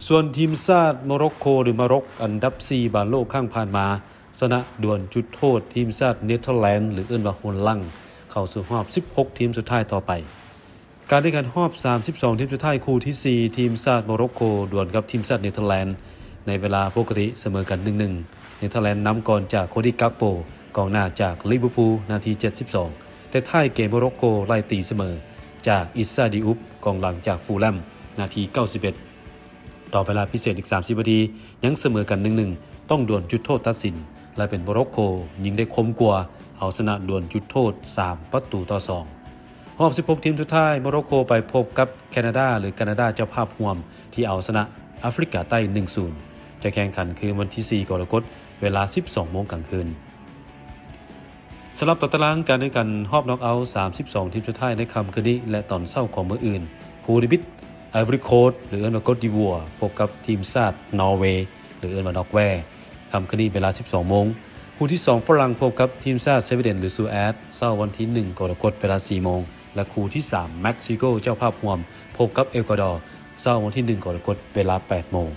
ສ່ວນທີມຊາດໂມຣັອກໂກ ຫຼື ມາຣັອກ ອັນດັບສີ່ບ້ານໂລກຄັ້ງຜ່ານມາ ຊະນະດວນຈຸດໂທດທີມຊາດເນເທີແລນ ຫຼື ເອີ້ນວ່າໂຮນລັງ ເຂົ້າສູ່ຮອບສິບຫົກທີມສຸດທ້າຍຕໍ່ໄປ. ການແຂ່ງຂັນຮອບສາມສິບສອງທີມສຸດທ້າຍຄູ່ທີສີ່ ທີມຊາດໂມຣັອກໂກດວນກັບທີມຊາດເນເທີແລນ ໃນເວລາປົກກະຕິສະເໝີກັນໜຶ່ງໜຶ່ງ. ເນເທີແລນນຳກ່ອນຈາກໂຄດີ ກາກໂປ ກອງໜ້າຈາກລິເວີພູ ນາທີເຈັດສິບສອງ ແຕ່ທ້າຍເກມໂມຣັອກໂກໄລ່ຕີສະເໝີຈາກອິດຊາ ດີອຸບ ກອງຫຼັງຈາກຟູລແຮມ ນາທີເກົ້າສິບເອັດ. ຕໍ່ເວລາພິເສດອີກສາມສິບນາທີ ຍັງສະເໝີກັນໜຶ່ງໜຶ່ງ ຕ້ອງດວນຈຸດໂທດຕັດສິນ ແລະ ເປັນໂມຣັອກໂກຍິງໄດ້ຄົມກວ່າ ເອົາຊະນະດວນຈຸດໂທດສາມປະຕູຕໍ່ສອງ. ຮອບສິບຫົກທີມສຸດທ້າຍ ໂມຣັອກໂກໄປພົບກັບແຄນາດາ ຫຼື ການາດາເຈົ້າພາບຮ່ວມ ທີ່ເອົາຊະນະອາຟຣິກາໃຕ້ໜຶ່ງສູນ ຈະແຂ່ງຂັນຄືວັນທີສີ່ກໍລະກົດ ເວລາສິບສອງໂມງກາງຄືນ. ສຳລັບຕາຕະລາງການແຂ່ງຂັນຮອບນັອກເອົາສາມສິບສອງທີມສຸດທ້າຍໃນຄ່ຳຄືນນີ້ ແລະ ຕອນເຊົ້າຂອງມື້ອື່ນ ພູດີບິດ ໄອວໍຣີໂຄດ ຫຼື ເອີ້ນວ່າກົດດີວັວ ພົບກັບທີມຊາດນໍເວ ຫຼື ເອີ້ນວ່ານອກແວ ຄ່ຳຄືນນີ້ເວລາສິບສອງໂມງ. ຄູ່ທີສອງຝຣັ່ງພົບກັບທີມຊາດສະວີເດັນ ຫຼື ຊູແອດ ເຊົ້າວັນທີໜຶ່ງກໍລະກົດເວລາສີ່ໂມງ ແລະ ຄູ່ທີສາມເມັກຊິໂກເຈົ້າພາບຮ່ວມພົບກັບເອກວາດໍ ເຊົ້າວັນທີໜຶ່ງກໍລະກົດເວລາແປດໂມງ.